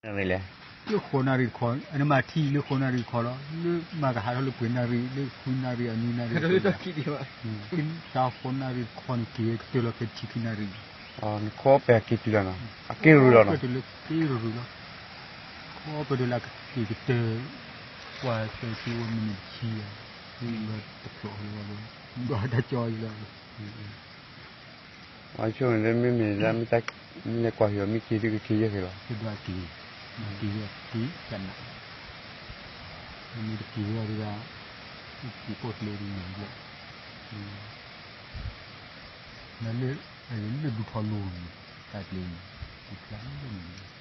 နမ့ၢ်လဲၤ လၢဃိးနၣ်ရံၣ်တခီ, နမၤထံလၢဃိးနၣ်ရံၣ်တခီလီၤ, လၢမၤကဟးထီၣ်လၢပှဲၤနၣ်ရံၣ်, လၢဃုနၣ်ရံၣ်အနွံနၣ်ရံၣ်, တၢ်ဃိးနၣ်ရံၣ်တခီန့ၣ်က့ၤကတၢၢ်လီၤဖဲတဆံခံနၣ်ရံၣ်, နခီပှဲၤက့ၤတုၤလီၤနီၤ, အက့ၢ်ရူၢ်လီၤနီၤ, က့ၢ်ရူၢ်လီၤ, ခီပှဲၤတုၤလၢအက့ၤကတၢၢ်, ပှၤသၢဆံဝဲမံးနံးတဆံယဲၢ်, မ့ၢ်တဖျိးလၢၤဘၣ်, မ့ၢ်တၢ်ကၠီအံၤလီၤ အဆိန့ၣ်လၢမ့မ့ၢ်လၢမ့ၢ်ကွၢ်ဟံၣ်အီၤမ့ၢ်က့ၤဒုးကက့ၤယဲၢ်က့ၤလီၤ, က့ၤ, က့ၤဝဲက့ၤကနၣ်, မ့ၢ်တက့ၤဝဲဒၣ်, က့ၤပိာ်ကျဲဒုးညါဘျဲၣ်, နလၢ, လၢဒူထီၣ်လိၤန့ၣ်, တၢ်ကျဲန့ၣ်, ကဖျါလၢန့ၣ်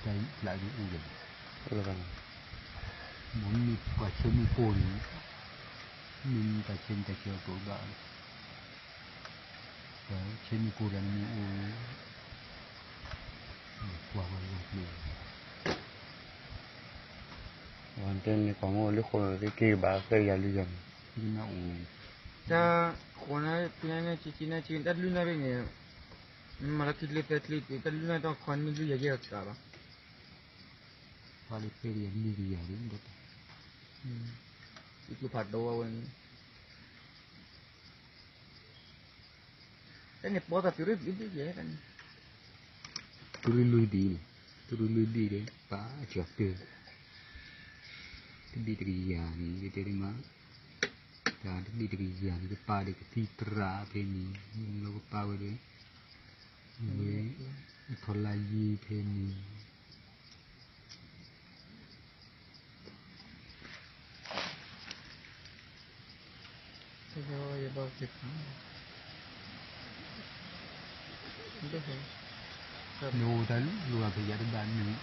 တၢ်ဖျါဒုးအိၣ်ဒီး, မ့ၢ်ပှၤဆၢမုၢ်ကိၢ်န့ၣ်, မ့ၢ်တၢ်ဆၢမုၢ်တၢ်ဆၢအကိးဘၣ်, ပှၤဆၢမုၢ်ကိၢ်တဂၤန့ၣ်မ့ၢ်အိၣ်, ကွၢ်ဝဲလီၤပျဲၢ်, ပှၤတဲန့ၣ်ကွၢ်မ့ၢ်အိၣ်လၢဃိးနၣ်ရံၣ်ယဲၢ်န့ၣ်, တၢ်ဃိးနၣ်ရံၣ် ခံနၣ်ရံၣ် ဆံဆံနၣ်ရံၣ် တၢ်လွံၢ်နၣ်ရံၣ်န့ၣ်, မ့ၢ်မၤလီၤခံလၢသၢချံ, တၢ်လွံၢ်နၣ်ရံၣ်တခီန့ၣ် မ့ၢ်လွံၢ်ယၤယဲၢ်ကစးလီၤ ပှၤလၢဖဲဒံးယၤလွံၢ်ကယၤလံ, ယကျိဖးဒိၣ်ဝဲန့ၣ်, တၢ်န့ၣ်ပီသးသုးရ့ၣ်ဘံၣ်ဒ်ယဲၢ်န့ၣ်, သုးရ့ၣ်လွံၢ်ဘံၣ်န့ၣ်, သုးရ့ၣ်လွံၢ်ဘံၣ်ဒီး ပာ်စှၤကတၢၢ်, တဘံၣ်တကယၤန့ၣ် ယတဲဒ်မး, တၢ်တဘံၣ်တကယၤန့ၣ် ကပာ်ဒီးကသံၣ်သရၣ်ဖဲန့ၣ်, လီၤကပာ်ဝဲဒီး, ဝဲ, ထီၣ်လါယ့ဖဲန့ၣ် နအိၣ်တၢ်လိၣ်ဘၣ်ဖဲယၤတဘၣ်န့ၣ်,